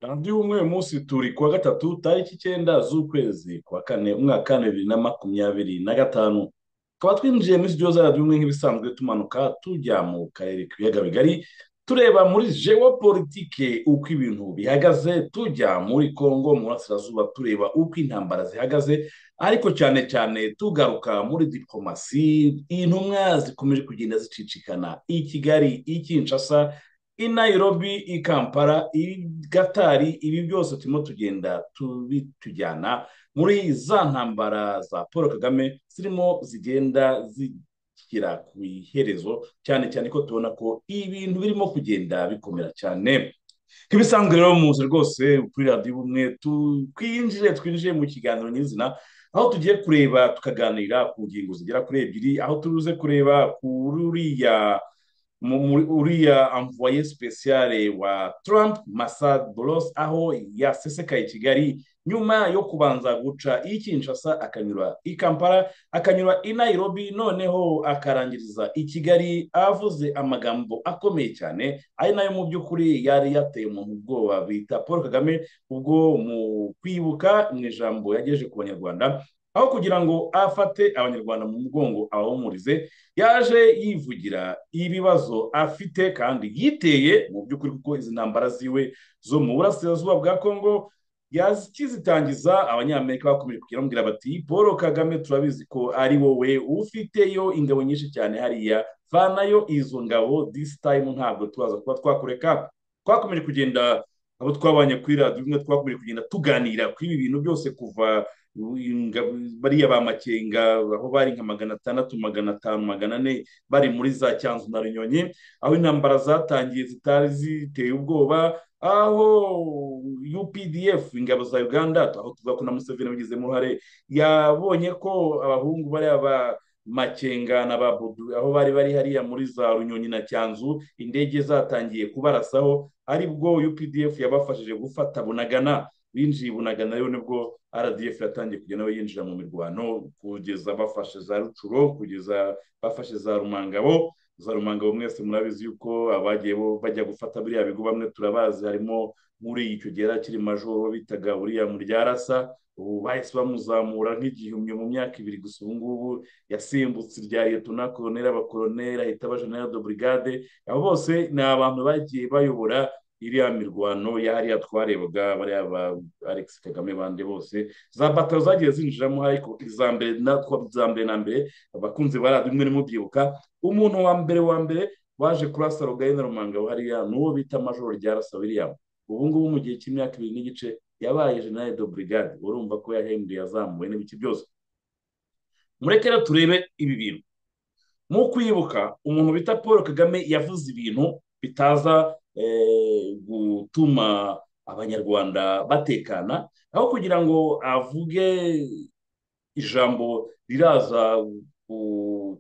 Radiyo Ubumwe, uyu munsi turi kuwa gatatu, tariki 9 z'ukwezi kwa kane, umwaka 2025. Tukaba twinjiye muri studio za Radiyo Ubumwe nk'ibisanzwe, tumanuka tujya mu karere k'ibiyaga bigari, tureba muri géopolitique uko ibintu bihagaze, tujya muri Congo mu burasirazuba tureba uko intambara zihagaze, ariko cyane cyane tugaruka muri diplomasi, intumwa zikomeje kugenda zicicikana i Kigali, i Kinshasa, i Nairobi, i Kampala, i Gatari. Ibi byose turimo tugenda tubitujyana muri za ntambara za Paul Kagame zirimo zigenda zishyira ku iherezo, cyane cyane ko tubona ko ibintu birimo kugenda bikomera cyane. Nk'ibisanzwe rero, muzi rwose kuri Radiyo Ubumwe, twinjire mu kiganiro nyirizina, aho tugiye kureba tukaganira ku ngingo zigera kuri ebyiri, aho turuze kureba kuri uriya envoyé spécial wa Trump, Massad Boulos, aho yasesekaye i Kigali nyuma yo kubanza guca i Kinshasa, akanyura i Kampala, akanyura i Nairobi, noneho akarangiriza i Kigali, avuze amagambo akomeye cyane, ari nayo mu by'ukuri yari yateye umuntu ubwoba bita Paul Kagame, ubwo mu kwibuka mu ijambo yagejeje ku Banyarwanda, aho kugira ngo afate Abanyarwanda mu mugongo abahumurize, yaje yivugira ibibazo afite kandi yiteye mu by'ukuri, kuko izi ntambara ziwe zo mu burasirazuba bwa Congo yakizitangiza, Abanyamerika bakomeje kugenda bamubwira bati: "Paul Kagame, turabizi ko ari wowe ufiteyo ingabo nyinshi cyane hariya, vanayo izo ngabo, this time ntabwo turaza kuba twakureka." Twakomeje kugenda, abo twabanye kuri Radiyo Imwe, twakomeje kugenda tuganira kuri ibi bintu byose kuva bariya ba Makenga, aho bari nka 600, 500, 400, bari muri za Cyanzu na Runyonyi, aho intambara zatangiye zitari ziteye ubwoba, aho UPDF, ingabo za Uganda, aho tuvuga ko na Museveni wabigizemo uruhare, yabonye ko abahungu bariya ba Makenga na ba Bodu, aho bari bari hariya muri za Runyonyi na Cyanzu, indege zatangiye kubarasaho, aribwo UPDF yabafashije gufata Bunagana. Binjiye Bunagana rero, nibwo RDF yatangiye kujya nawe yinjira mu mirwano, kugeza bafashe za Rucuro, kugeza bafashe za Rumangabo. Za Rumangabo mwese murabizi yuko abagiye bo bajya gufata biriya bigo bamwe turabazi, harimo muri icyo gihe yari akiri majoro bitaga uriya Muryarasa. Ubu bahise bamuzamura nk'igihumyo mu myaka 2 gusa. Ubu ngubu yasimbutse irya liyetona koroneri, abakoroneri, ahita aba général de brigade. Abo bose ni abantu bagiye bayobora iriya mirwano ya hariya twarebaga, bariya ba Alex Kagame bande bose, za batayo zagiye zinjiramo. Ariko iza mbere za mbere na mbere, abakunzi ba Radiyo Umwe nimubyibuka, umuntu wa mbere wa mbere waje kurasa Rugari na Rumangabo hariya ni uwo bita Majoro Ryarasa William. Ubu ngubu mu gihe cy'imyaka 2 n'igice yabaye général de brigade. Urumva ko yahembwe, yazamuwe n'ibiki byose. Mureke rero turebe ibi bintu. Mu kwibuka, umuntu bita Paul Kagame yavuze ibintu bitaza gutuma Abanyarwanda batekana. Aho kugira ngo avuge ijambo riraza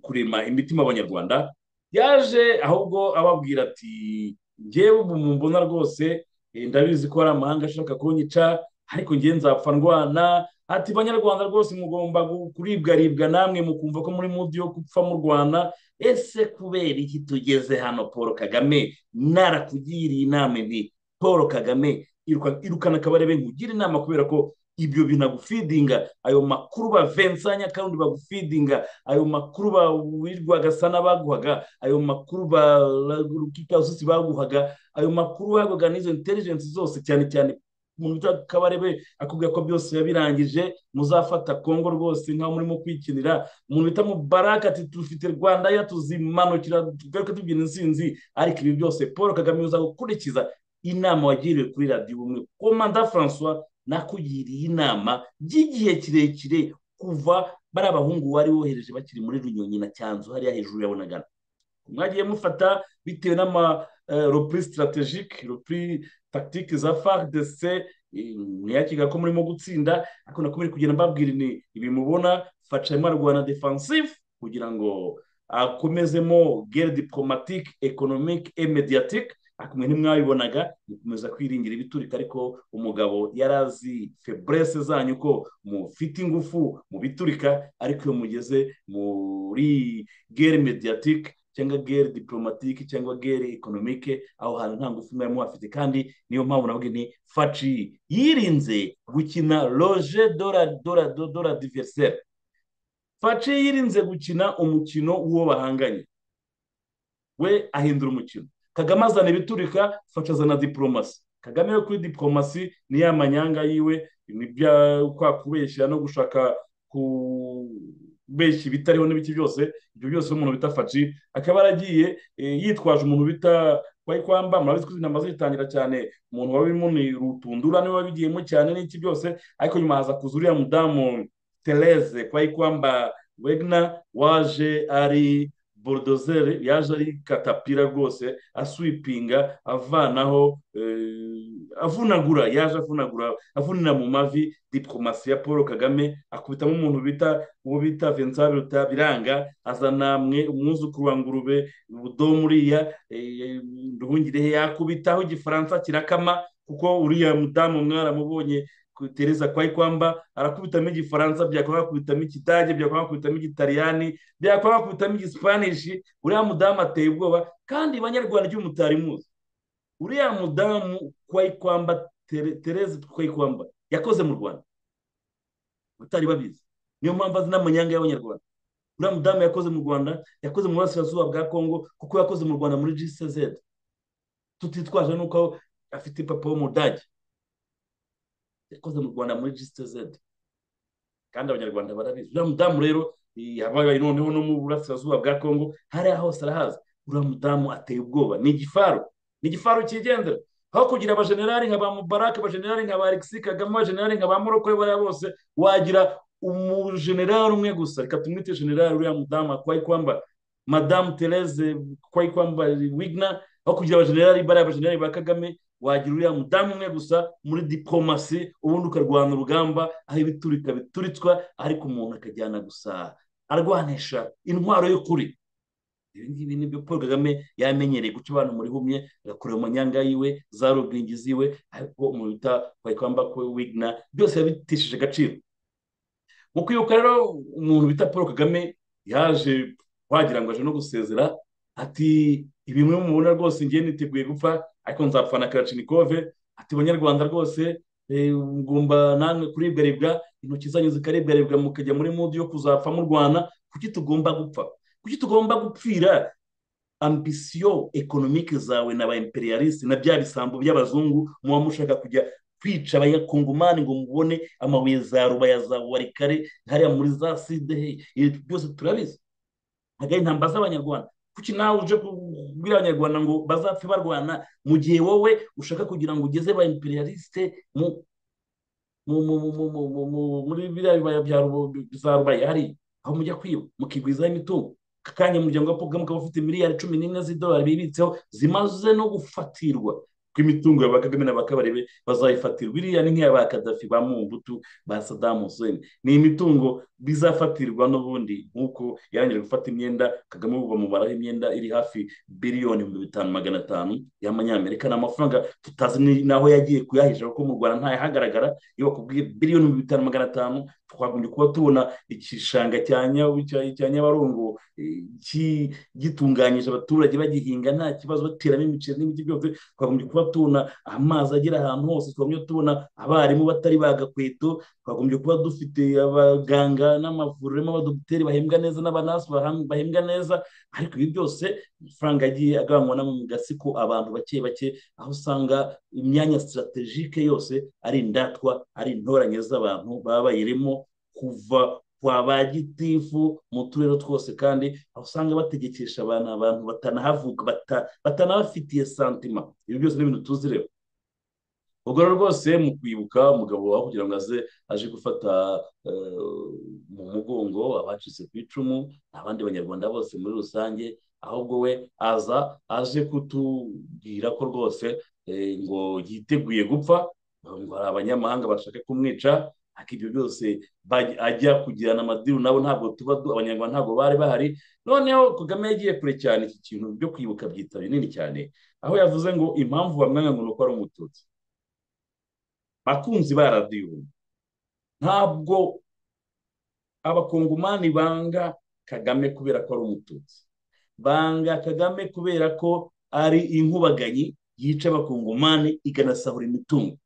kurema imitima y'Abanyarwanda, yaje ahubwo ababwira ati: "Ngewe ubu mumbona rwose, ndabizi ko hari amahanga ashaka kunyica, ariko ngewe nzapfa ndwana." Ati: "Banyarwanda rwose, mugomba kuribwaribwa namwe mukumva ko muri mood yo gupfa murwana." Ese kubera iki tugeze hano? Paul Kagame, narakugiriye inama nti: "Paul Kagame, irukana Kabarebe." Nkugire inama kubera ko ibyo binagufeedinga ayo makuru ba Vincent Nyakarundi bagufeedinga, ayo makuru ba Wirwagasana baguhaga, ayo makuru ba Rukikasusi baguhaga, ayo makuru baguhaga n'izo intelligence zose, cyane cyane umuntu bita Kabarebe akubwira ko byose yabirangije, muzafata Kongo rwose nkaho murimo kwikinira. Umuntu bita Mubaraka ati: "Dufite Rwanda ya tuzimanukira, tugaruke tubyina intsinzi." Ariko ibi byose, Paul Kagame, uza gukurikiza inama wagiriwe kuri Radiyo Ubumwe. Komanda Francois, nakugiriye inama by'igihe kirekire, kuva bari abahungu wari wohereje bakiri muri Runyonyi na Cyanzu hariya hejuru ya Bunagana, mwagiye mufata bitewe n'ama repli stratégique, repli tactique za FARDC. Mwiyakiga ko murimo gutsinda, ariko nakomeje kugenda mbabwira ni ibi mubona faca arimo arwana defensive kugira ngo akomezemo guerre diplomatique, économique et médiatique. Ariko mwe ntimwabibonaga, mukomeza kwiringira ibiturika. Ariko umugabo yari azi faiblesse zanyu, ko mufite ingufu mu biturika, ariko iyo mugeze muri guerre médiatique cyangwa guerre diplomatique cyangwa guerre économique. Aho hantu nta ngufu mwari muhafite. Kandi niyo mpamvu navuga nti Fatshi yirinze gukina le jeu de l'adversaire. Fatshi yirinze gukina umukino w'uwo bahanganye, we ahindura umukino. Kagame azana ibiturika, Fatshi azana diporomasi. Kagame yo kuri diporomasi ni ya manyanga yiwe, ni bya kwa kubeshya no gushaka kubeshya ibitariho n'ibiki byose. Ibyo byose umuntu bita Fatshi akaba yaragiye yitwaje umuntu bita Kayikwamba. Murabizi ko izi ntambara zitangira cyane umuntu wari urimo ni Rutundura, niwe wabigiyemo cyane n'iki byose, ariko nyuma haza kuza uriya mudamu Therese Kayikwamba Wagner, waje ari bulldozer, yaje ari caterpillar rwose, aswipinga, avanaho, avunagura, yaje avunagura, avunira mu mavi diporomasi ya Paul Kagame. Akubitamo umuntu bita, uwo bita Vincent Biruta, biranga, azana mwe umwuzukuru wa Ngurube Budomu, uriya Nduhungirehe, yakubitaho Igifaransa kirakama, kuko uriya mudamu mwaramubonye, Tereza Kayikwamba, arakubitamo Igifaransa, byakwanga akubitamo Ikidage, byakwanga akubitamo Igitaliyani, byakwanga akubitamo Igisipanishi. Uriya mudamu ateye ubwoba. Kandi Banyarwanda, icyo mutari muzi, uriya mudamu Kayikwamba, Tereza Kayikwamba, yakoze mu Rwanda, batari babizi. Niyo mpamvu azi n'amanyanga y'Abanyarwanda. Uriya mudamu yakoze mu Rwanda, yakoze mu Burasirazuba bwa Kongo, kuko yakoze mu Rwanda muri GCZ, tutitwaje n'uko afite papa w'Umudage. Yakoze mu Rwanda muri GCZ, kandi Abanyarwanda barabizi. Uriya mudamu rero yabaye noneho no mu Burasirazuba bwa Kongo, hariya hose arahazi. Uriya mudamu ateye ubwoba, ni igifaru, ni igifaru cyigendera. Aho kugira abajenerali nka ba Mubaraka, abajenerali nka ba Alexis Kagame, abajenerali nka ba Moroko, bariya bose, wagira umujenerali umwe gusa, reka tumwite generali, uriya mudamu Kayikwamba, Madamu Therese Kayikwamba Wigner. Aho kugira abajenerali bariya, abajenerali ba Kagame, wagira uriya mudamu umwe gusa muri diporomasi, ubundi ukarwana urugamba aho ibiturika bituritswa, ariko umuntu akajyana gusa arwanisha intwaro y'ukuri. Ibi ngibi nibyo Paul Kagame yamenyereye, guca abantu muri humye, agakorera amanyanga yiwe, za rubingi ziwe. Ariko umuntu bita Kayikwamba Wigner byose yabitishije agaciro. Mu kwibuka rero, umuntu bita Paul Kagame yaje wagira ngo aje no gusezera, ati: "Ibimwe mubona rwose, ngiye niteguye gupfa, ariko nzapfa na Kalachnikov." Ati: "Banyarwanda rwose, ngomba namwe kuribwaribwa, intoki zanyu zikaribwaribwa, mukajya muri mood yo kuzapfa murwana. Kuki tugomba gupfa? Kuki tugomba gupfira ambitions économiques zawe na ba impérialistes na bya bisambo by'abazungu muba mushaka kujya kwica Abanyakongomani ngo mubone amabuye za Rubaya, za Walikale, hariya muri za Sud?" Ibi byose turabizi, ntabwo ari intambara z'Abanyarwanda. Kuki nawe uje kubwira Abanyarwanda ngo bazapfe barwana, mu gihe wowe ushaka kugira ngo ugeze ba impérialistes mu muri biriya bibaya bya za Rubaya, hari aho mujya kwiba mukigwizaho imitungo? Aka kanya umuryango wa Paul Kagame ukaba ufite miliyari 11 z'idolari bibitseho, zimaze no gufatirwa, ko imitungo ya ba Kagame na ba Kabarebe bazayifatirwa. Iriya ni nk'iya ba Kadafi, ba Mobutu, ba Saddam Hussein, ni imitungo bizafatirwa n'ubundi, nk'uko yarangije gufata imyenda. Kagame ubu bamubaraho imyenda iri hafi biliyoni 5,500 y'amanyamerika. Ni amafaranga tutazi n'aho yagiye kuyahisha, kuko mu Rwanda ntayahagaragara. Iyo bakubwiye biliyoni 5,500, twagombye kuba tubona igishanga cya Nyabarongo gitunganyije, abaturage bagihinga nta kibazo, bateramo imiceri n'ibiti byose. Twagombye kuba tubona amazi agera ahantu hose, twagombye tubona abarimu batari bagakweto, twagombye kuba dufite abaganga n'amavuriro n'abadogiteri bahembwa neza, n'abanasi bahembwa neza. Ariko ibi byose amafaranga agiye agabanywa no mu gasiko abantu bake bake, aho usanga imyanya stratégique yose ari indatwa, ari intoranye z'abantu baba bayirimo, kuva kwa ba gitifu mu turere twose, kandi aho usanga bategekesha abantu batanahavuka, batanabafitiye sentiment. Ibi byose ni ibintu tuzi rero. Ubwo rero rwose mu kwibuka umugabo wawe, kugira ngo aze aje gufata mu mugongo abacitse ku icumu abandi Banyarwanda bose muri rusange, ahubwo we aza aje kutubwira ko rwose ngo yiteguye gupfa, ngo hari abanyamahanga bashaka kumwica. Ariko ibyo byose ajya kugirana amadeal nabo, ntabwo tuba Abanyarwanda ntabwo bari bahari. Noneho Kagame yagiye kure cyane. Iki kintu byo kwibuka byita binini cyane, aho yavuze ngo impamvu bamwanga ngo ni uko ari Umututsi. Bakunzi ba radiyo, ntabwo Abakongomani banga Kagame kubera ko ari Umututsi. Banga Kagame kubera ko ari inkubaganyi yica abakongomani, ikanasahura imitungo,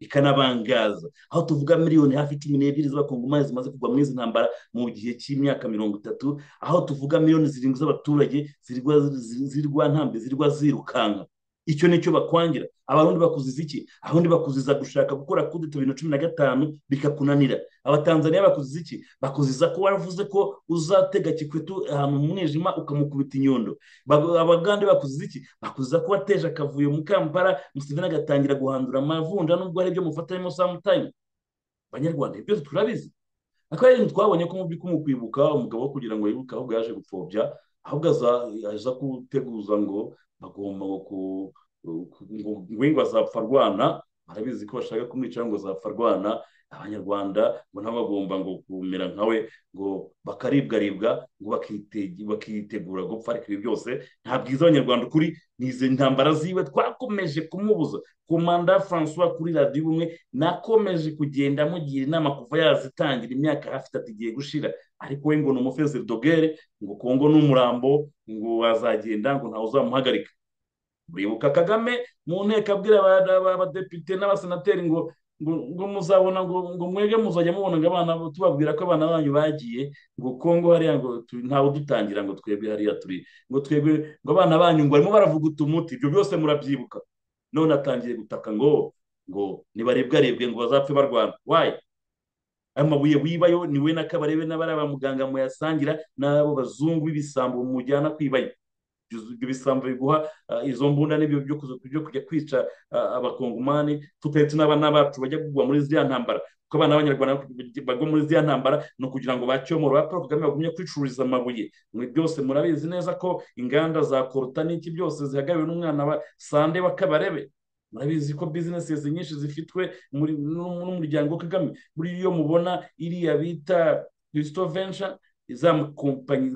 ikanabangaza. Aho tuvuga miliyoni hafi 12 z'abakongomani zimaze kugwa muri izi ntambara mu gihe cy'imyaka 30, aho tuvuga miliyoni 7 z'abaturage zirwa ntambi, zirwa zirukanka. Icyo nicyo bakwangira. Abarundi bakuziza iki? Abarundi bakuziza gushaka gukora kudeta 2015 bikakunanira. Abatanzania bakuziza iki? Bakuziza ko waravuze ko uzatega Kikwete ahantu mu mwijima ukamukubita inyundo. Abagande bakuziza iki? Bakuziza ko wateje akavuyo mu Kampala, Museveni agatangira guhandura amavunja, nubwo hari ibyo mufatanyemo sometime. Abanyarwanda ibyo turabizi. Akaba ari ibintu twabonye ko mu by'ukuri mu kwibuka umugabo wo kugira ngo yibuke, ahubwo yaje gupfobya, ahubwo aza guteguza ngo bagomba ku ngo azapfa arwana. Barabizi ko bashaka kumwica ngo azapfa arwana. Abanyarwanda ngo nabo bagomba ngo kumera nkawe, ngo bakaribwaribwa, ngo bakitegura gupfa. Ariko ibi byose nta bwiza abanyarwanda ukuri ni izi ntambara ziwe twakomeje kumubuza. Komanda Francois kuri radiyo Ubumwe nakomeje kugenda amugira inama kuva yazitangira, imyaka hafi 3 igiye gushira, ariko we ngo ni umufezeri dogere, ngo Kongo ni umurambo, ngo azagenda, ngo ntawe uzamuhagarika. Uribuka Kagame mu nteko abwira abadepite n'abasenateri ngo ngo muzabona, ngo mwege muzajya mubona ngo abana tubabwira ko abana banyu bagiye, ngo Kongo hariya ngo ntawe udutangira, ngo twebwe hariya turi, ngo twebwe ngo abana banyu ngo barimo baravuguta umuti. Ibyo byose murabyibuka. None atangiye gutaka ngo nibarebwarebwe ngo bazapfe barwana. Why? Amabuye wibayo ni we na Kabarebe n'abari ba muganga muyasangira n'abo bazungu b'ibisambo mujyana kwibayo. Ibyo bisambo biguha izo mbunda n'ibyo byo kujya kwica abakongomani, tutetse n'abana bacu bajya kugwa muri ziriya ntambara. Kuko abana b'abanyarwanda bagwa muri ziriya ntambara ni ukugira ngo bacyomore ba Paul Kagame bagumye kwicururiza amabuye. Mwe byose murabizi neza ko inganda za Koruta n'iki byose zihagarariwe n'umwana wa Sande wa Kabarebe. Murabizi ko businesses nyinshi zifitwe n'umuryango wa Kagame. Buri iyo mubona iriya bita Christo Venture, za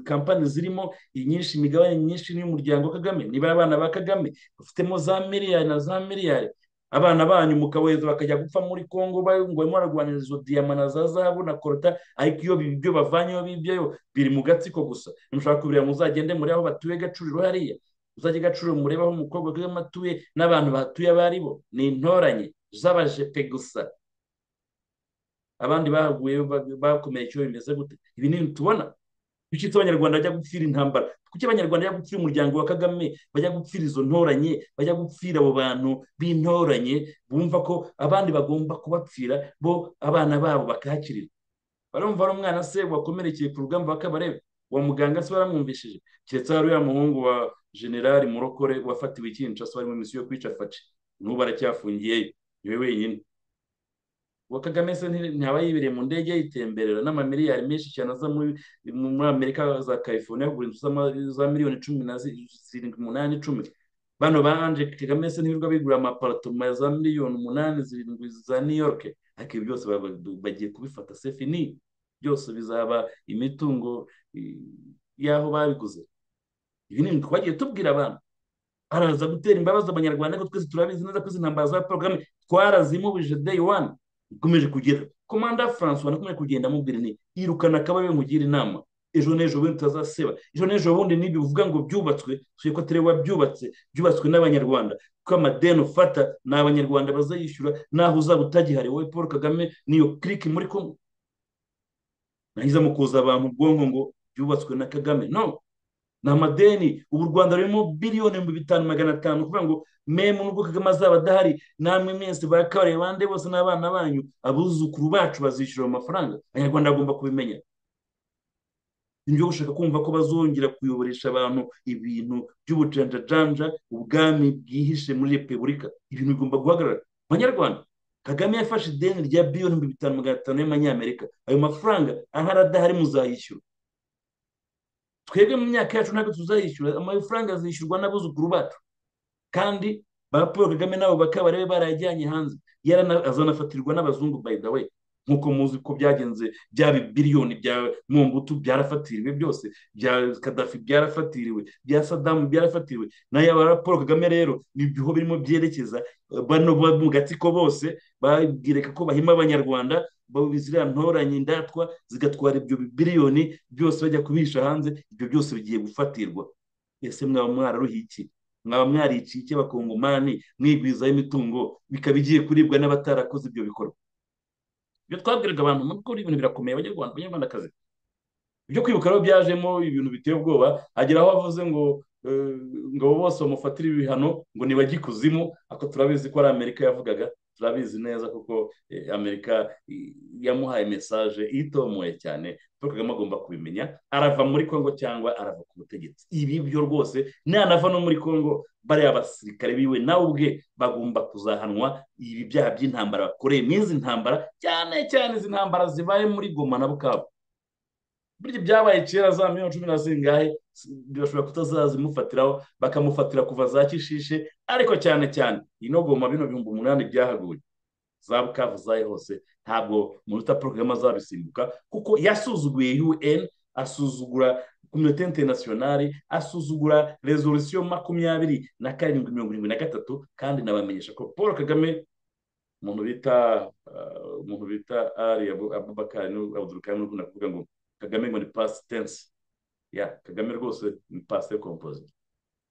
kampani zirimo inyinshi, imigabane myinshi n'umuryango wa Kagame. Niba abana ba Kagame bafitemo za miliyari na za miliyari, abana banyu mukabohereza bakajya gupfa muri Kongo ngo barimo bararwanira izo diyama na za zahabu na korota, ariko iyo ibyo bavanyeyo bibyeyo biri mu gatsiko gusa. Nimushaka kubireba muzagende muri aho batuye Gacuriro hariya, uzajye Gacuriro murebe aho umukobwa Kagame atuye n'abantu bahatuye abo ari bo, ni intoranye z'abajepe gusa. Abandi bahaguye bakomeye icyo bimeze gute? Ibi ni ibintu tubona. Kuki abanyarwanda bajya gupfira intambara? Kuki abanyarwanda bajya gupfira umuryango wa Kagame, bajya gupfira izo ntoranye, bajya gupfira abo bantu b'intoranye bumva ko abandi bagomba kubapfira, bo abana babo bakahakirira? Barumva ari umwana se wakomerekeye ku rugamba wa Kabarebe, wa muganga se baramwumvishije, keretse hari uriya muhungu wa General Murokore wafatiwe i Kinshasa wari mu misiyo yo kwica Faci, n'ubu aracyafungiyeyo, niwe wenyine. Wa Kagame se ntaba yibereye mu ndege yitemberera n'amamiliyari menshi cyane aza muri Amerika za California kugura inzu za miliyoni 17, 8, 10. Bano ba Ange Kagame se ntibirirwa bigura amaparatoma za miliyoni 8, 7 za New York. Ariko ibi byose bagiye kubifata c'est fini, byose bizaba imitungo y'aho babiguze. Ibi ni ibintu twagiye tubwira abantu. Araza gutera imbabazi abanyarwanda, ariko twese turabizi neza ko izi ntambara za Paul Kagame twarazimubije day one. Ikomeje kugera Komanda Francois nakomeje kugenda amubwira nti irukana Kabarebe nkugire inama, ejo n'ejo bundi tutazaseba, ejo n'ejo bundi n'ibyo uvuga ngo byubatswe, tuye ko atari wabyubatse, byubatswe n'abanyarwanda, kuko amadeni ufata ni abanyarwanda bazayishyura, naho uzaba utagihari wowe Paul Kagame niyo clique muri kumwe. Nahiza mukuza abantu ubwonko ngo byubatswe na Kagame. No, ni amadeni. Ubu u Rwanda rurimo biliyoni 5,500, kuvuga ngo memu nubwo Kagame azaba adahari, namwe mwese ba Kabarebe bande bose n'abana banyu, abuzukuru bacu bazishyura ayo mafaranga. Abanyarwanda bagomba kubimenya. Nibyo gushaka kumva ko bazongera kuyoboresha abantu ibintu by'ubujanjajanja, ubwami bwihishe muri repubulika. Ibintu bigomba guhagarara. Abanyarwanda, Kagame yafashe ideni rya biliyoni 5,500 y'amanyamerika. Ayo mafaranga ahari adahari muzayishyura. Twebwe mu myaka yacu ntabwo tuzayishyura, amafaranga azishyurwa n'abuzukuru bacu. Kandi ba Paul Kagame nabo Bakabarebe barayajyanye hanze, azanafatirwa n'abazungu by the way. Nkuko muzi ko byagenze, bya biliyoni bya Mobutu byarafatiriwe byose, bya Gaddafi byarafatiriwe, bya Saddam byarafatiriwe, nayo aba Paul Kagame rero nibyo birimo byerekeza bano mu gatsiko bose babwireka ko bahima abanyarwanda, ziriya ntoranye indatwa zigatwara ibyo biliyoni byose bajya kubisha hanze. Ibyo byose bigiye gufatirwa. Ese mwaba mwararuhiye iki? Mwaba mwariciye iki abakongomani, mwigwizaho imitungo bikaba igiye kuribwa n'abatarakoze ibyo bikorwa? Ibyo twabwiraga abantu muri kuri ibintu birakomeye, abanyarwanda, abanyarwandakazi. Ibyo kwibuka rero byajemo ibintu biteye ubwoba, agera aho avuze ngo ngo abo bose bamufatire ibihano ngo nibajye ikuzimu. Ako turabizi ko ari Amerika yavugaga, turabizi neza kuko Amerika yamuhaye message itomoye cyane. Paul Kagame agomba kubimenya, arava muri Kongo cyangwa arava ku butegetsi. Ibi byo rwose, nanava no muri Kongo, bariya basirikare biwe nawe ubwe bagomba kuzahanwa ibi byaha by'intambara bakoreye mu izi ntambara, cyane cyane izi ntambara zibaye muri Goma na Bukavu. Burya byabaye kera za miliyoni cumi na zingahe birashobora kutazazimufatiraho, bakamufatira kuva za Kishishe, ariko cyane cyane ino Goma, bino 8000 byahaguye, za Bukavu zaye hose, ntabwo umuntu uta Paul Kagame azabisimbuka, kuko yasuzuguye UN, asuzugura communauté internationale, asuzugura résolution 2773. Kandi nabamenyesha ko Paul Kagame, umuntu bita Ali Abubakar Abdulkarim ukunda kuvuga ngo Kagame ngo ni past tense ya Kagame, rwose ni passé composé,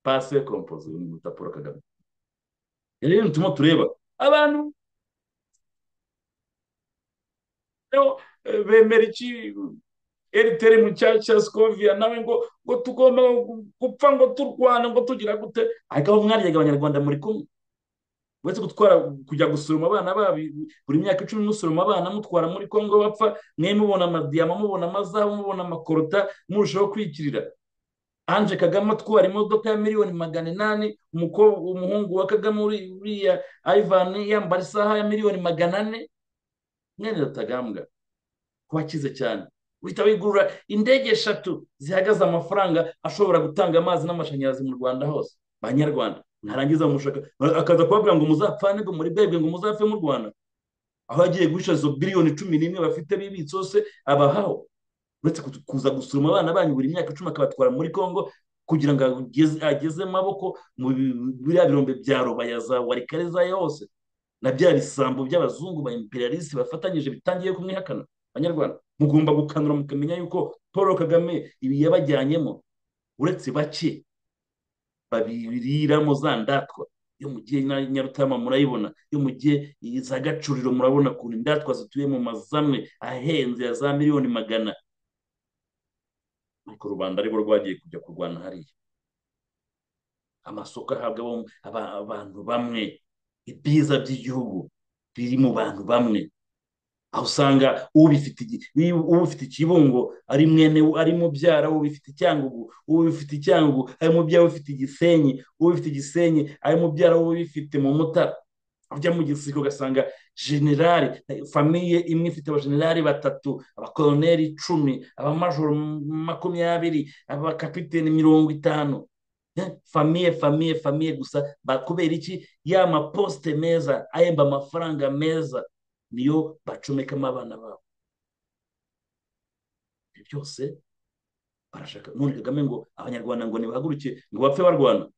passé composé ni bita Paul Kagame. Rero turimo tureba abantu bemera iki eritere mu cya Scovia nawe ngo tugomba gupfa, ngo turwana, ngo tugira gute? Ariko aho mwaryaga abanyarwanda muri kumwe, uretse gutwara, kujya gusoroma abana babo buri myaka 10, musoroma abana mutwara muri Kongo bapfa, mwe mubona amadiyama, mubona amazahabu, mubona amakorota, murushaho kwikirira. Ange Kagame atwara imodoka ya miliyoni 800, umukobwa, umuhungu wa Kagame uriya Ivan yambara isaha ya miliyoni 400. Mwene Rutagambwa kuba akize cyane, uhita wigurura indege eshatu zihagaze amafaranga ashobora gutanga amazi n'amashanyarazi mu Rwanda hose. Banyarwanda, mwarangiza mushaka akaza kubabwira ngo muzapfane, ngo muri bwebwe, ngo muzapfe mu Rwanda, aho yagiye guhisha izo biliyoni 11 bafite bibitse hose abahaho, uretse kuza gusuruma abana banyu buri myaka 10 akabatwara muri Congo kugira ngo ageze amaboko mu biriya birombe bya Rubaya, za Warikare zayo hose, na bya bisambo by'abazungu ba impérialistes bafatanyije bitangiye kumwihakana. Abanyarwanda, mugomba gukanura mukamenya yuko Paul Kagame ibi yabajyanyemo, uretse bake babiriramo za ndatwa. Iyo mugiye Nyarutarama murayibona, iyo mugiye za Gacuriro murabona ukuntu indatwa zituye mu mazu amwe ahenze ya za miliyoni 100, ariko rubanda aribo rwagiye kujya kurwana hariya. Amasoko ahabwa abantu bamwe, ibyiza by'igihugu biri mu bantu bamwe, aho usanga ubifite Ikibungo ari mwene, ari mubyara ubifite Icyangugu, ubifite Icyangugu ari mubyara ufite Igisenyi, ubifite Igisenyi ari mubyara ubifite mu Mutara. Ujya mu gisirikare ugasanga generali, famille imwe ifite abajenerali batatu, abakoloneli 10, abamajoro 20, abakapiteni 50. Famille, famille, famille gusa. Kubera iki? Ya mapostes meza ahemba amafaranga meza niyo bacomekamo abana babo. Ibyo byose barashaka none Kagame ngo abanyarwanda ngo nibahaguruke ngo bapfe barwana.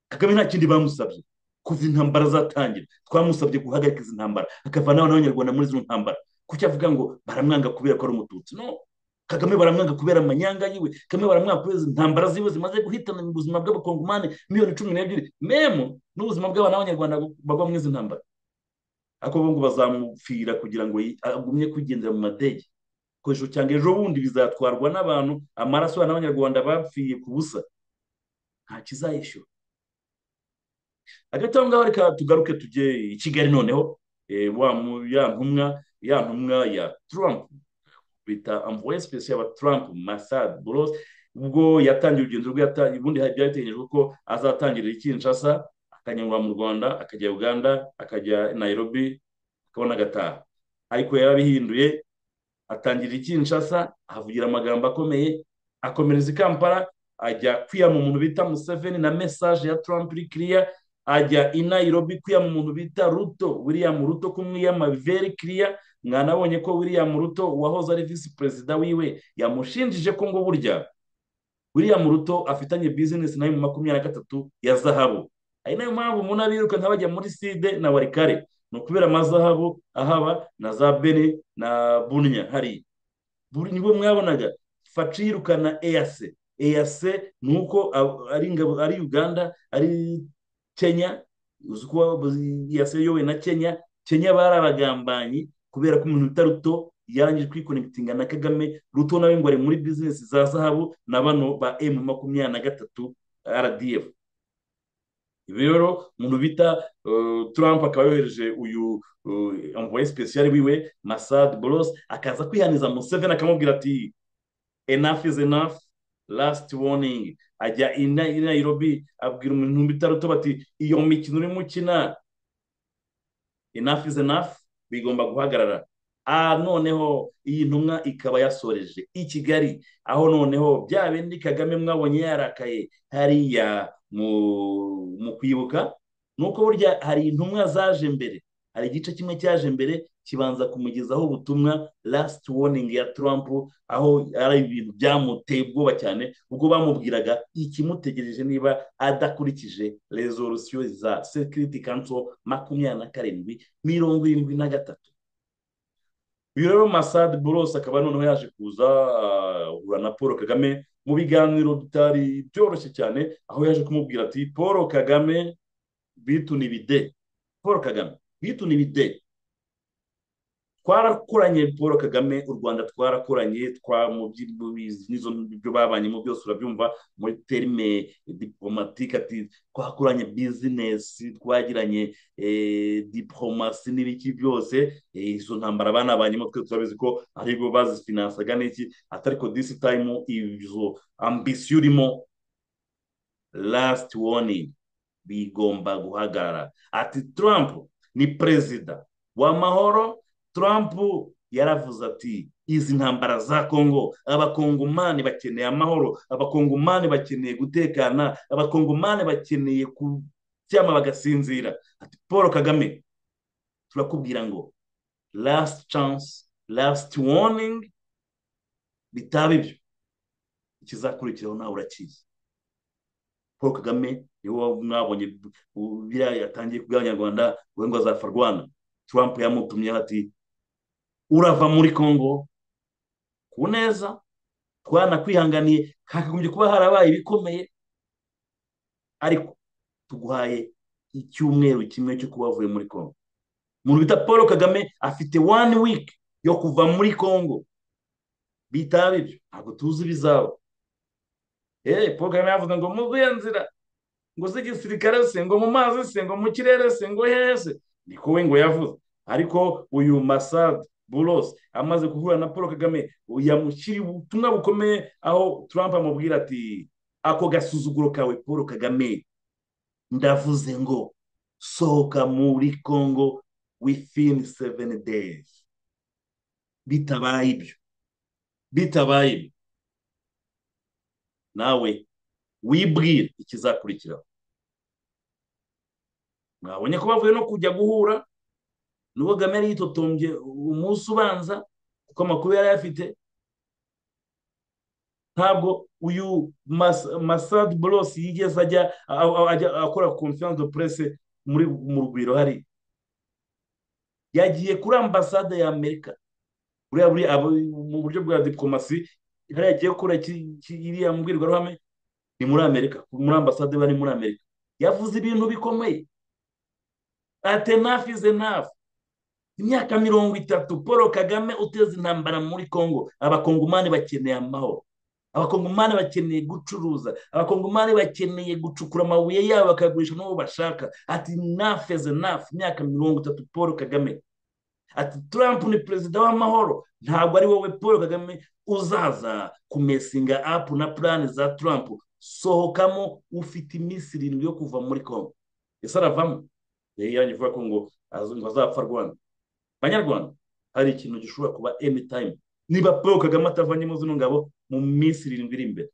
Kagame nta kindi bamusabye kuva intambara zatangira. Twamusabye guhagarika izi ntambara, akavana n'abanyarwanda muri zino ntambara. Kuki avuga ngo baramwanga kubera ko ari umututsi? No, Kagame baramwanga kubera amanyanga yiwe. Kagame baramwanga kubera izi ntambara ziwe zimaze guhitana ubuzima bw'abakongomani miliyoni 12, même n'ubuzima bw'abana b'abanyarwanda bagwa muri izi ntambara. Ariko bo ngo bazamupfira kugira ngo agumye kugendera mu madege. Ko ejo cyangwa ejo bundi bizatwarwa n'abantu, amaraso n'abanyarwanda bapfiye ku busa, nta kizayishyura. Hagati aho ngaho, reka tugaruke tujye i Kigali noneho. Ya ntumwa ya Trump bita envoyé spécial wa Trump, Massad Boulos, ubwo yatangiye urugendo rwe, ubundi byari biteganyijwe ko azatangirira i Kinshasa, akanyura mu Rwanda, akajya Uganda, akajya Nairobi, akabona agataha. Ariko yarabihinduye, atangirira i Kinshasa, ahavugira amagambo akomeye, akomereza i Kampala, ajya kwiyama umuntu bita Museveni na message ya Trump iri clear, ajya i Nairobi kwiyama umuntu bita Ruto, William Ruto, kumwiyama very clear. Mwanabonye ko William Ruto wahoze ari visi perezida wiwe yamushinjije ko ngo burya William Ruto afitanye business nawe mu 23 ya zahabu. Ari nayo mpamvu umuntu abiruka nk'abajya muri Sud na Warikare, ni ukubera amazahabu ahaba na za Beni na Bunya. Hariya nibwo mwabonaga Faci yirukana EAC. EAC ni uko ari ingabo, ari Uganda, ari Kenya. Uzi ko EAC iyobowe na Kenya. Kenya bari abagambanyi, kubera ko umuntu bita Ruto yarangije kwiconnectinga na Kagame. Ruto nawe ngo ari muri bizinesi za zahabu na bano ba M23 RDF. Ibi rero, umuntu bita Trump akaba yohereje uyu envoyé spécial wiwe Massad Boulos, akaza kwihaniza Museveni, akamubwira ati: "Enough is enough, last warning." Ajya i Nairobi, abwira umuntu bita Ruto bati: "Iyo mikino urimo ukina, enough is enough, bigomba guhagarara." Noneho iyi ntumwa ikaba yasoreje i Kigali, aho noneho bya bindi Kagame mwabonye yarakaye hariya mu kwibuka, nuko burya hari intumwa zaje mbere, hari igice kimwe cyaje mbere kibanza kumugezaho ubutumwa, last warning ya Trump, aho ari ibintu byamuteye ubwoba cyane ubwo bamubwiraga ikimutegereje niba adakurikije resolution za Security Council 2773. Uyu rero Massad Boulos akaba noneho yaje kuza ahura na Paul Kagame mu biganiro bitari byoroshye cyane, aho yaje kumubwira ati: "Paul Kagame, bitu ni bide. Paul Kagame, bitu ni bide. Twarakoranye, Paul Kagame, u Rwanda twarakoranye, n'izo byo babanyemo byose urabyumva muri terme diplomatique." Ati: "Twakoranye bizinesi, twagiranye diplomasi n'ibiki byose, izo ntambara banabanyemo twe turabizi ko aribo bazifinansaga n'iki." Atari ko this time izo ambition urimo, last warning, bigomba guhagarara. Ati: "Trump ni perezida w'amahoro. Trump yaravuze ati izi ntambara za Kongo, Abakongomani bakeneye amahoro, Abakongomani bakeneye gutekana, Abakongomani bakeneye kuryama bagasinzira." Ati: "Paul Kagame, turakubwira ngo last chance, last warning, bitaba ibyo ikizakurikiraho nawe urakizi." Paul Kagame niwe mwabonye biriya yatangiye kubwira Abanyarwanda ngo azapfa arwana. Trump yamutumye ati: "Urava muri Congo ku neza, twanakwihanganiye, hakagombye kuba harabaye ibikomeye, ariko tuguhaye icyumweru kimwe cyo kuba wavuye muri Congo." Umuntu bita Paul Kagame afite one week yo kuva muri Congo, bitaba ibyo ntabwo tuzi ibizaba. Paul Kagame yavuze ngo mu nzira ngo z'igisirikare se, ngo mu mazi se, ngo mu kirere se, ngo hehe se, niko we ngo yavuze. Ariko uyu Massad Boulos amaze guhura na Paul Kagame, yamushyiriye ubutumwa bukomeye, aho Trump amubwira ati: "Ako gasuzuguro kawe, Paul Kagame, ndavuze ngo sohoka muri Congo within 7 days. Bitabaye ibyo, bitabaye ibyo, nawe wibwire ikizakurikiraho." Mwabonye ko bavuye no kujya guhura, nubwo Kagame yari yitotombye umunsi ubanza, kuko amakuru yari ayafite. Ntabwo uyu Massad Boulos yigeze ajya akora conférence de presse muri mu Rugwiro. Hari yagiye kuri ambasade ya Amerika, buriya mu buryo bwa diplomasi, hariya yagiye gukora iriya mbwirwaruhame ni muri Amerika, muri ambasade bari muri Amerika. Yavuze ibintu bikomeye ati: "Enough is enough. Imyaka 30, Paul Kagame, uteza intambara muri Congo. Abakongomani bakeneye amahoro, Abakongomani bakeneye gucuruza, Abakongomani bakeneye gucukura amabuye yabo bakayagurisha n'uwo bashaka." Ati: "Enough is enough, imyaka 30, Paul Kagame." Ati: "Trump ni perezida w'amahoro, ntabwo ari wowe Paul Kagame uzaza kumessinga up na plan za Trump. Sohokamo, ufite iminsi 7 yo kuva muri Congo." Ese aravamo? Yari ivuga ko ngo azapfa Rwanda. Banyarwanda, hari ikintu gishobora kuba anytime niba Paul Kagame atavanyemo zino ngabo mu minsi 7 iri imbere.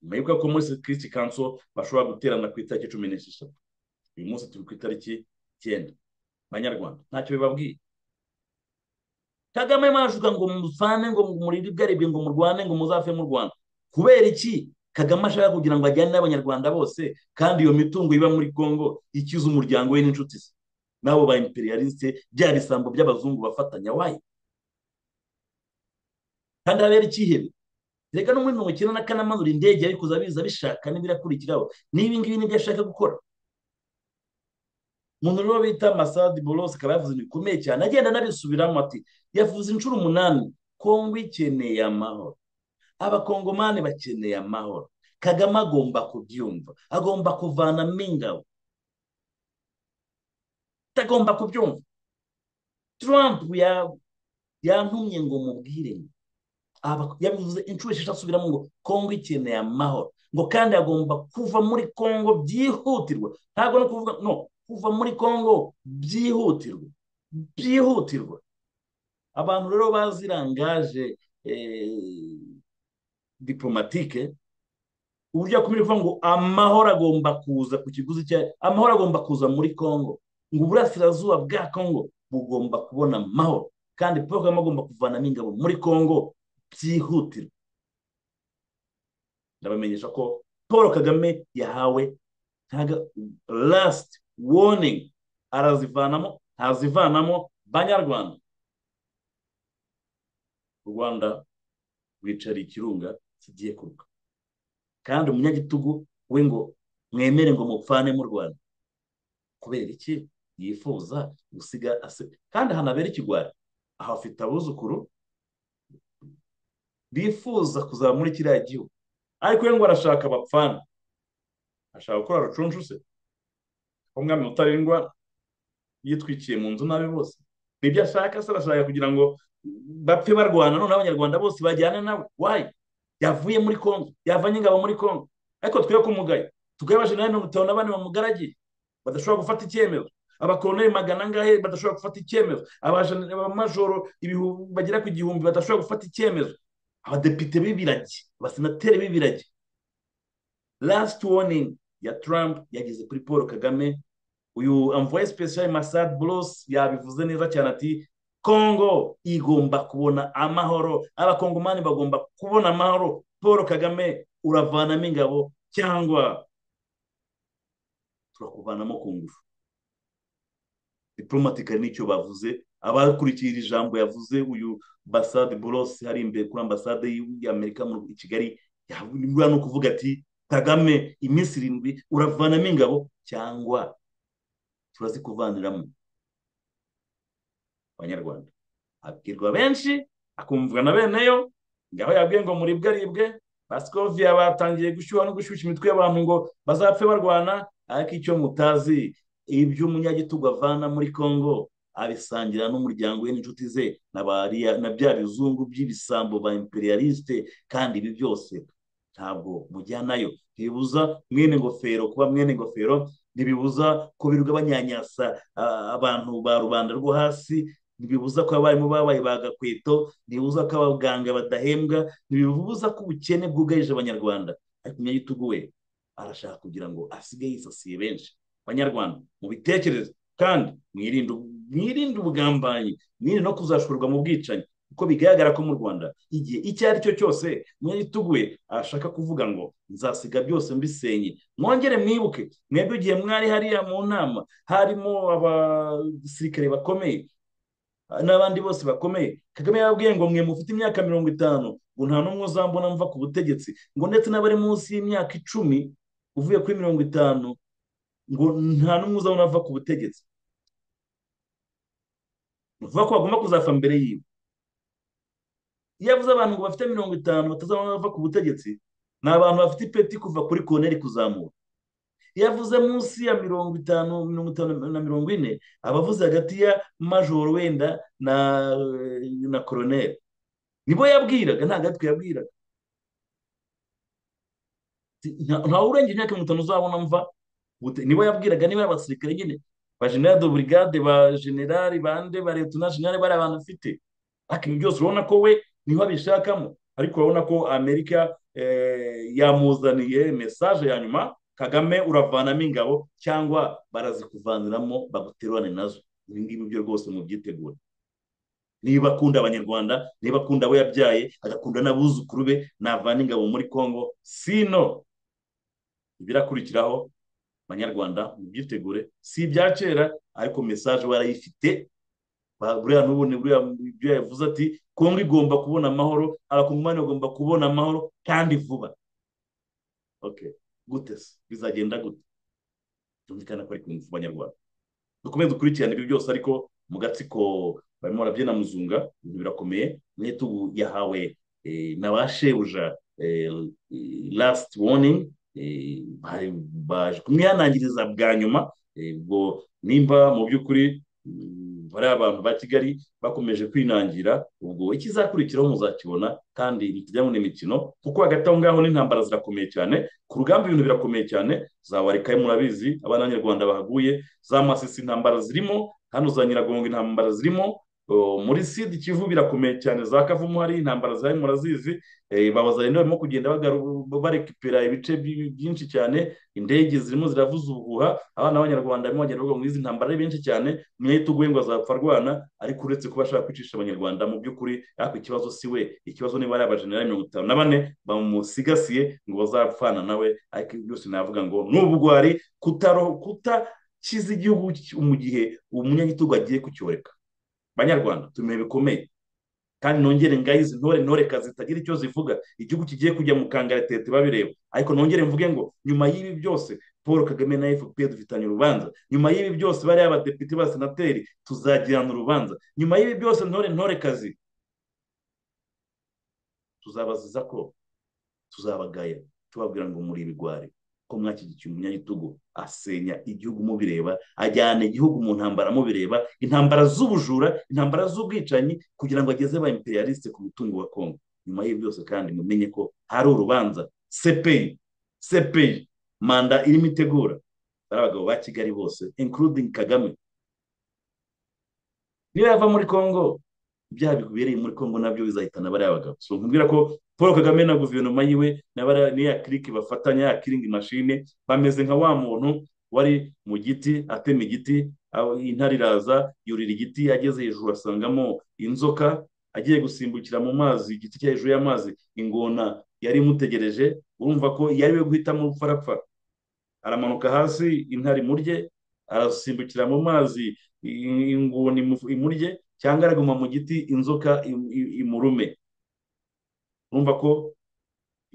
Nyuma y'uko ko muri Security Council bashobora guterana ku itariki 16, uyu munsi turi ku itariki 9. Banyarwanda, ntacyo bibabwiye? Kagame mashuka ngo mufane, ngo muribwaribwe, ngo murwane, ngo muzafe mu Rwanda. Kubera iki Kagame ashaka kugira ngo ajyane n'Abanyarwanda bose, kandi iyo mitungo iba muri Congo ikiza umuryango we n'inshuti ze n'abo ba impérialistes, bya bisambo by'abazungu bafatanya? Wayi, kandi habera ikihebe. Reka no muri 94 amanura indege ariko kuza bishaka n'ibirakurikiraho n'ibi ngibi nibyo ashaka gukora. Umuntu rero bita Masad Boulos akaba yavuze ibintu bikomeye cyane, agenda anabisubiramo ati yavuze inshuro 8 Kongo ikeneye amahoro, abakongomani bakeneye amahoro, Kagame agomba kubyumva, agomba kuvanamo ingabo, agomba kubyumva. Trump yantumye ngo mubwire, yabivuze inshuro 6 asubiramo ngo Kongo ikeneye amahoro, ngo kandi agomba kuva muri Kongo byihutirwa. Ntabwo no kuvuga no kuva muri Kongo byihutirwa, byihutirwa. Abantu rero bazirangaje diplomatique, uburyo akomeje kuvuga ngo amahoro agomba kuza ku kiguzi cya amahoro agomba kuza muri Kongo, ngo uburasirazuba bwa Kongo bugomba kubona amahoro, kandi Paul Kagame agomba kuvanamo ingabo muri Kongo byihutirwa. Ndabamenyesha ko Paul Kagame yahawe last warning, arazivanamo ntazivanamo. Banyarwanda, u Rwanda rwicariye ikirunga kigiye kuruka, kandi umunyagitugu we ngo mwemere ngo mupfane mu Rwanda kubera iki yifuza gusiga kandi ahantu ikigwari, aho afite abuzukuru bifuza kuzaba muri kiriya gihugu, ariko we ngo arashaka bapfana, ashaka gukora rucunshu se umwami Mutarindwa yitwikiye mu nzu nabi bose, nibyo ashaka se? Arashaka kugira ngo bapfe barwana, none abanyarwanda bose bajyane nawe. Why yavuye muri Kongo, yavanye ingabo muri Kongo, ariko twe kumugaye tugaye abajenerali 54 bamugaragiye badashobora gufata icyemezo, abakoloneli magana angahe badashobora gufata icyemezo, abamajoro bagera ku 1000 badashobora gufata icyemezo, abadepite b'ibiragi, abasenateri b'ibiragi. Last warning ya Trump yageze kuri Paul Kagame. Uyu envoyé spécial Massad Boulos yabivuze neza cyane ati Kongo igomba kubona amahoro, abakongomani bagomba kubona amahoro. Paul Kagame uravanamo ingabo cyangwa turakuvanamo ku ngufu. Diplomatically nicyo bavuze. Abakurikiye iri jambo yavuze uyu Massad Boulos hari imbere kuri ambasade y'Amerika mu Kigali, no kuvuga ati Kagame iminsi 7 uravanamo ingabo cyangwa turazikuvaniramo. Abanyarwanda abwirwa benshi akumvwa na beneyo, ngaho yabwiye ngo muribwe aribwe. Baskovia batangiye gushyuha no gushyushya imitwe y'abantu ngo bazapfe barwana, ariko icyo mutazi ibyo umunyagitugu avana muri Kongo abisangira n'umuryango we n'inshuti ze na bya bizungu by'ibisambo ba imperialiste. Kandi ibi byose ntabwo mujyanayo, ntibibuza mwene ngofero kuba mwene ngofero, ntibibuza ko birirwa banyanyasa abantu ba rubanda rwo hasi, ntibibuza ko abarimu babaye bagakweto, ntibibuza ko abaganga badahembwa, ntibibuza ko ubukene bwugarije abanyarwanda. Ariko umunyagitugu we arashaka kugira ngo asige yisasiye benshi. Abanyarwanda mubitekereze kandi mwirinde ubugambanyi, mwirinde no kuzashorwa mu bwicanyi, kuko bigaragara ko mu Rwanda igihe icyo ari cyo cyose umunyagitugu we ashaka kuvuga ngo nzasiga byose mbisenye. Mwongere mwibuke mwebwe igihe mwari hariya mu nama harimo abasirikare bakomeye n'abandi bose bakomeye, Kagame yababwiye ngo mwe mufite imyaka 50 ngo nta n'umwe uzambona mva ku butegetsi, ngo ndetse n'abari munsi y'imyaka 10 uvuye kuri 50 ngo nta n'umwe uzabona ava ku butegetsi. Uvuga ko bagomba kuzafa mbere yiwe. Iyo avuze abantu ngo bafite 50 batazabona bava ku butegetsi, ni abantu bafite ipeti kuva kuri koloneli kuzamura. Iyo avuze munsi ya 50, 50 na 40, aba avuze hagati ya majoro wenda na koloneli. Nibo yabwiraga, nta gatwe yabwiraga. Nta urengeje imyaka 50 uzabona mva, nibo yabwiraga, niba abasirikare nyine ba general de brigade, ba general bande, ba lieutenant general, bari abantu afite. Ariko ibi byose urabona ko we niho abishakamo. Ariko urabona ko Amerika yamuzaniye message ya nyuma, Kagame uravanamo ingabo cyangwa barazikuvaniramo baguterurane nazo. Ibi ngibi byo rwose mubyitegure. Niba akunda abanyarwanda, niba akunda abo yabyaye, agakunda n'abuzukuru be, navana ingabo muri Kongo, sino ibirakurikiraho abanyarwanda mubyitegure. Si ibya kera, ariko message warayifite. Buriya n'ubundi buriya ibyo yavuze ati Kongo igomba kubona amahoro, abakongomani bagomba kubona amahoro kandi vuba. Okay, gute se bizagenda gute? Byumvikana ko ari ku banyarwanda. Dukomeze dukurikirane ibi byose, ariko mu gatsiko barimo barabyina muzunga, ibintu birakomeye. Mwitugu yahawe na ba shebuja last warning, baje kumwihanangiriza bwa nyuma. Ubwo nimba mu by'ukuri bariya abantu ba Kigali bakomeje kwinangira, ubwo ikizakurikiraho muzakibona, kandi ntitujya mu imikino, kuko hagati aho ngaho n'intambara zirakomeye cyane ku rugamba, ibintu birakomeye cyane. Za Warikaye murabizi, abana b'Abanyarwanda bahaguye, za Masisi intambara zirimo hano, za Nyiragongo intambara zirimo, muri Sud Kivu birakomeye cyane, za Kavumu hari intambara zihari murazizi. Babaza rero barimo kugenda barekipera ibice byinshi cyane, indege zirimo ziravuza ubuhuha, abana b'Abanyarwanda barimo bagenda bagwa muri izi ntambara ari benshi cyane. Umunyagitugu we ngo azapfa arwana, ariko uretse kuba ashaka kwicisha Abanyarwanda mu by'ukuri, ariko ikibazo si we, ikibazo niba ari abajenerali 54 bamusigasiye ngo bazapfana nawe. Ariko byose navuga ngo ni ubugwari kutakiza igihugu mu gihe umunyagitugu agiye kucyoreka. Banyarwanda, tumenye bikomeye, kandi nongere ngayizi ntore ntoreka zitagira icyo zivuga, igihugu kigiye kujya mu kangaratete babireba. Ariko nongere mvuge ngo nyuma y'ibi byose Paul Kagame na FPR dufitanye urubanza, nyuma y'ibi byose bariya abadepite ba senateri tuzagirana urubanza, nyuma y'ibi byose ntore ntorekazi tuzabaziza ko tuzabagaya, tubabwira ngo muri ibigwari, ko mwashyigikiye umunyagitugu asenya igihugu mubireba, ajyana igihugu mu ntambara mubireba, intambara z'ubujura, intambara z'ubwicanyi, kugira ngo ageze ba imperialiste ku mutungo wa Kongo. Nyuma y'ibi byose kandi mumenye ko hari urubanza CPI, CPI manda irimo itegura ari abagabo ba Kigali bose including Kagame. Niba yava muri Kongo, ibyaha bibereye muri Kongo nabyo bizahitana bariya bagabo. So nkubwira ko Paul Kagame na guverinoma yiwe n'iya clique bafatanya ya killing machine bameze nka wa muntu wari mu giti atema igiti, intare iraza yurira igiti, ageze hejuru asangamo inzoka, agiye gusimbukira mu mazi, igiti cyo hejuru y'amazi, ingona yari imutegereje. Urumva ko yari we guhitamo urupfu arapfa, aramanuka hasi intare imurye, arasimbukira mu mazi ingona imurye, cyangwa araguma mu giti inzoka imurume. Urumva ko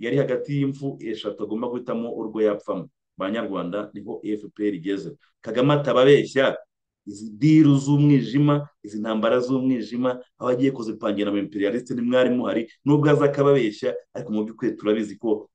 yari hagati y'imfu eshatu, agomba guhitamo urwo yapfamo. Banyarwanda, niho FPR igeze. Kagame atababeshya, izi deal z'umwijima, izi ntambara z'umwijima aho agiye kuzipangira mu imperialiste ntimwari muhari. Nubwo aza akababeshya, ariko mu by'ukuri turabizi ko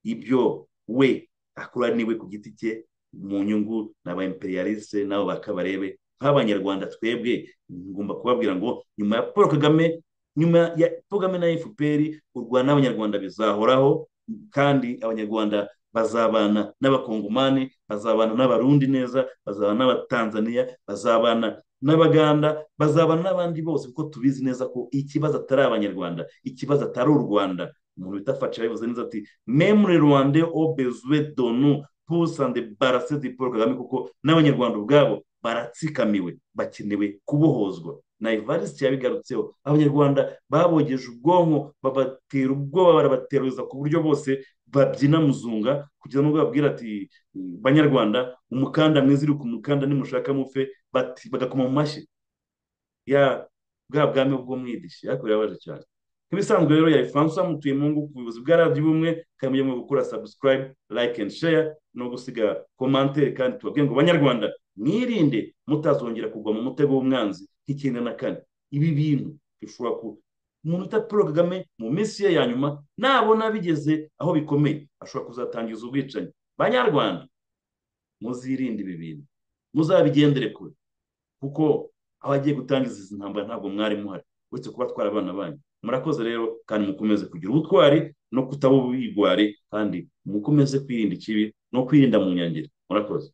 ibyo we akora niwe ku giti cye mu nyungu n'aba imperialiste nabo bakabarebe. Nk'Abanyarwanda twebwe ngomba kubabwira ngo nyuma ya Paul Kagame, nyuma ya Paul Kagame na FPR, u Rwanda n'Abanyarwanda bizahoraho, kandi Abanyarwanda bazabana n'Abakongomani, bazabana n'Abarundi neza, bazabana n'Abatanzaniya, bazabana n'Abaganda, bazabana n'abandi bose, kuko tubizi neza ko ikibazo atari Abanyarwanda, ikibazo atari u Rwanda. Umuntu bita Faci yabivuze neza ati: "Même les Rwandais ont besoin de nous pour s'en débarrasser de Paul Kagame", kuko n'Abanyarwanda ubwabo baratsikamiwe, bakenewe kubohozwa. Na Evariste yabigarutseho, Abanyarwanda babogeje ubwonko, babatera ubwoba, barabateruriza ku buryo bose babyina muzunga, kugeza n'ubwo babwira ati: "Banyarwanda, umukanda mwiza ku mukanda, nimushaka mupfe", bati bagakoma mu mashyi ya bwa bwami bw'umwidishyi. Ariko birabaje cyane. Nk'ibisanzwe rero, yari Francois Mutuyemungu ku buyobozi bwa Radiyo Ubumwe, kandi mujye mu gukora subscribe, like and share no gusiga commentaire. Kandi tubabwiye ngo Banyarwanda, mwirinde mutazongera kugwa mu mutego w'umwanzi nk'94. Ibi bintu bishobora ku umuntu uta Paul Kagame mu minsi ye ya nyuma, nabona bigeze aho bikomeye, ashobora kuzatangiza ubwicanyi. Banyarwanda, muzirinde ibi bintu, muzabigendere kure, kuko aho agiye gutangiza izi ntambara ntabwo mwari muhari, uretse kuba abana banyu. Murakoze rero, kandi mukomeze kugira ubutwari no kutaba ubigwari, kandi mukomeze kwirinda ikibi no kwirinda mu nyangire. Murakoze.